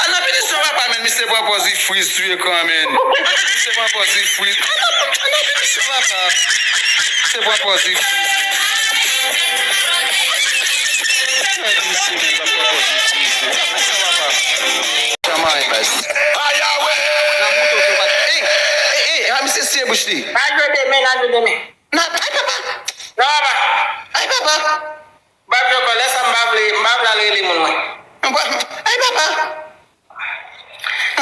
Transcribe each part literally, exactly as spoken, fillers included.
Al nan pinisyon papa, men misye pran pòz li friz sou ekran, men. Misye pran pòz li friz. Al nan, al nan pinisyon papa. Misye pran pòz li friz. Misye pran pòz li friz. Al nan pinisyon papa. Nan moto ke pat. Ey, ey, ey, a misye siye bouch li. N a jwe demen, n a jwe demen. Nan, ay papa. Non, papa. Ay papa. M p ap jwe ankò, lè sa m pa vle, m pa vle al rele moun mwen. Ay papa.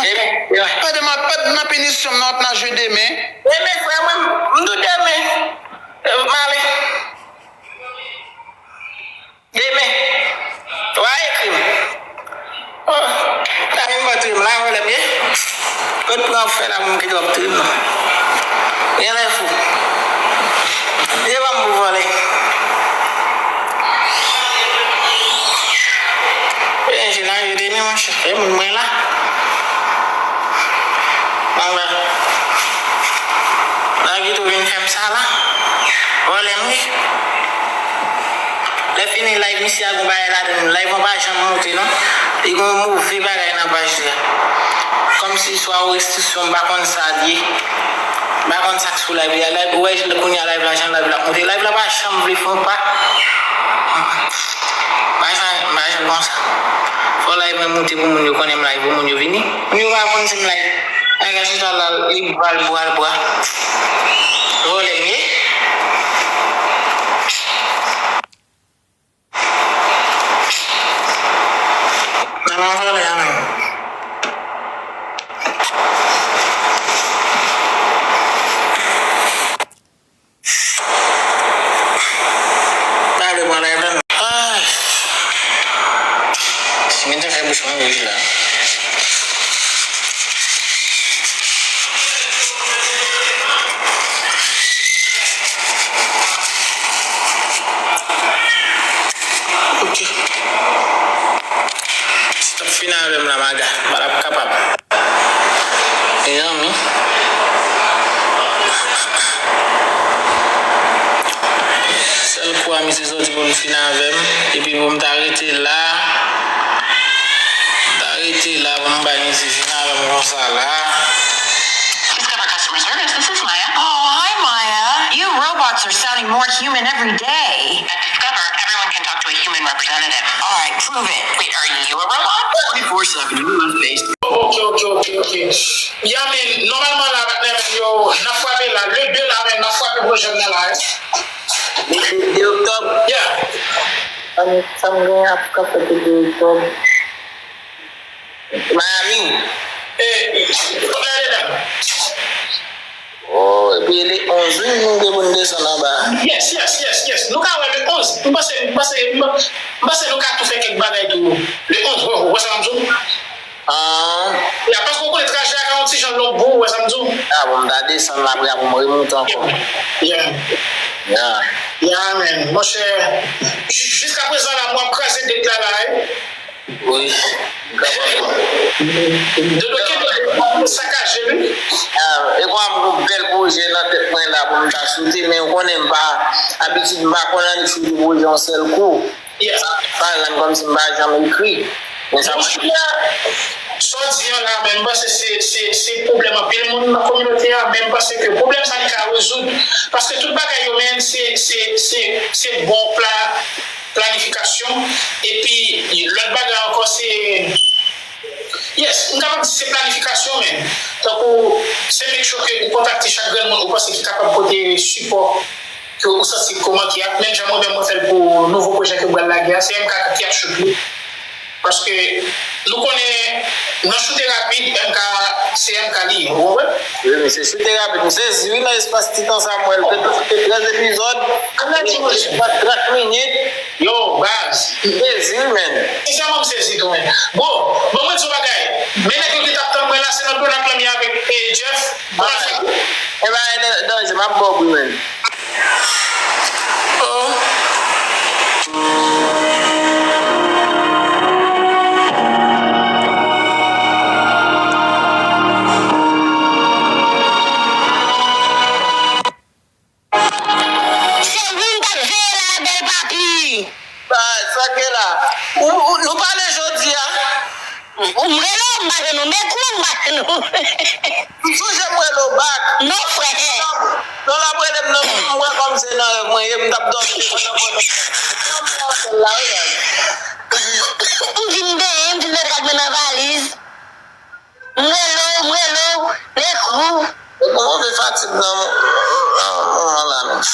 Demen, demen. Pandan m ap, pandan nan pinisyon m nan, w ap nan jwe demen. Demen, frè mwen, m di w demen. M ale. Demen. Wa ekri m. Oh, ta vin bò trim la, vòlè m ye. Kot pran fè la pou m kite w ap trim non. Genlè fou. Devan m pou vòlè. E, se la yo demen, monchè. E moun mwen la. Mwen la. Nèg yo tou vin fè m sa la. Vòlè m ye. Lè fini live, misye a gon bagay ladan l. Live an pa janm monte non. Li gon move bagay nan paj li a. Kòmsi swa restriksyon, m pa konn sa l ye. M pa konn sa k sou live li a. Live, ou wè kounye a live la, jan live la ap monte. Live la pa janm vle fè yon pa. M pa janm, m pa janm konsa. Fò live mwen monte pou moun yo konnen m live, pou moun yo vini. Moun yo pa konn si m live. Nèg la chita la, li bral bral bra. Vòlè m ye. Nan vòlè a menm. Pale mwen la, Evan. Ay. Si mwen te fè bouch mwen wouj la. Ok. Si t ap fini avè m la, maga, m pa t ap kapab. Mezanmi. Sèl kou a misye soti pou l fin avè m, epi pou m ta rete la, m ta rete la pou m bay misye fin avè m konsa la. Discover customer service. This is Maya. Oh, hi, Maya. You robots are sounding more human every day. At Discover, everyone can talk to a human representative. All right, prove it. Wait, are you a robot? Twenty-four seven, U S based. Ok, ok, ok, ok. Ya, men, nòmalman la, patnè, men yo, n ap frape la. Le de la, men, n ap frape pou jèn nan la, wi. Le de oktòb? Ya. Sa m, sa m gen ap ka fèt le de oktòb. Miami. E, kote ale la? Oh, epi le onz, wi, nou te konn desann anba. Yes, yes, yes, yes. Nou ka wè le onz. M panse, m panse, m, m panse nou ka tou fè kèk bagay tou. Le onz, wè, wè sa m di w? Ah. Ya, paske w konnen trajè a ka yon ti jan long pou ou, wè sa m di w? Ah, bon, m ta desann la, apre, apre m remonte ankò. Yeah. Yeah. Yeah, man. Monchè, ji-, jiskaprezan la, m ap kraze det la, la, wi. Wi. Dodo kenbe sakaje, wi. Ah, e kwa m gon bèl pwojè nan tèt mwen la pou m ta choute, men ou konnen m pa, abitid m pa konn annik choute pwojè yon sèl kou. Yeah. Sa, sa rann kòmsi m pa janm ekri. Men sa mwen. Sa w di an la, men m panse se, se, se pwoblèm anpil moun nan kominote a, men m panse ke pwoblèm sa li ka rezoud. Paske tout bagay yo, men se, se, se, se bon pla-, planifikasyon. Epi, lòt bagay ankò, se, yes, m kapab di se planifikasyon, men tankou, se make sure ke ou kontakte chak grenn moun ou panse ki kapab pote sipò ke ou santi ke w manke a. Menm jan mwen menm mwen fè l pou nouvo pwojè ke m pral lage a, se M K ki ap choute li. Paske nou konnen nan choute rapid, M K, se M K li ye, ou konprann? Wi, men se choute rapid. M sezi, wi, nan espas ti tan sa, mwen, te, te trèz epizòd, espas trant minit. Yo, baz. M sezi, wi, men. Sensèman, m sezi tou, men. Bon, bon, mwen di w bagay. Men nèg yo ki t ap tann mwen la, se nan Donald Lamia avèk, eh, Jeff. Bon, e ba, e dan-, danje, m ap ba w bri, men. Oh. Se ou m t ap veye la, bèl papi. Sa, sa k gen la? Ou, ou, nou pale jodi a? Ou m rele w, m pa jwenn ou. M ekri w, m pa jwenn ou. M sonje m rele w bak. Non, frè. Non, l ap rele m nan, mwen wè kòm se nan rèv mwen ye, m t ap dòmi devan nan pòt. M vin benyen, m vin met rad mwen nan valiz. M rele w, m rele w, m ekri w. Ou gon move fatig nan, nan moman la menm.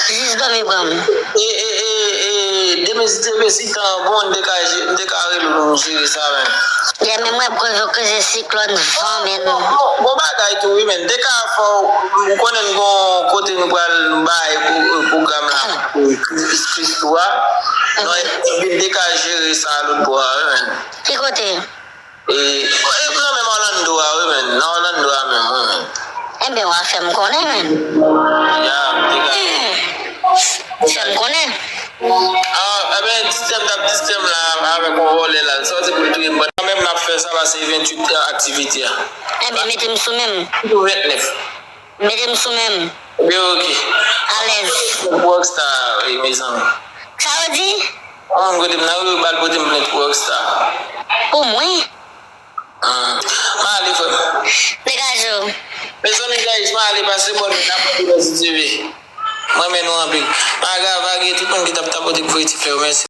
Jis dòmi pran m. E, e, e, e, demen si te vle sitan bon, m te ka je-, m te ka rele w pou m jere sa menm. Yeah, men mwen pran yo krize siklòn van menm. Bon, bon, bon bagay tou wi, men te ka fè w, ou konnen n gon kote nou pral bay pou, pwogram la, pou Kris, Kris tou a. Non, e, te ka jere sa lòt bò a wi, men. Ki kote? E, e nan menm Orlando a wi, men. Nan Orlando a menm, wi, men. Enben, w a fè m konnen, men. Ya, m te ka. Fè m konnen. Ah, enben, distèm t ap distèm la avèk yon vòlè la. L sòti pou l touye m. Nan menm n ap fè sa, pase venntuit aktivite a. Enben, mete m sou men m. Pou ventnèf. Mete m sou men m. Ebyen, oke. Alèz. Pou Rockstar, wi, mezanmi. Sa w di? Yon moun kote m nan, wi, yo ba l pote m plent pou Rockstar. Pou mwen? Hmm. M ale, frè m. Degaje w. Mezanmi, guys, m ale, pase bòn mwen, n ap wè si Dye vle. M renmen nou anpil. M agrave tout moun ki t ap tapote pou Eti Frè yo. Mèsi.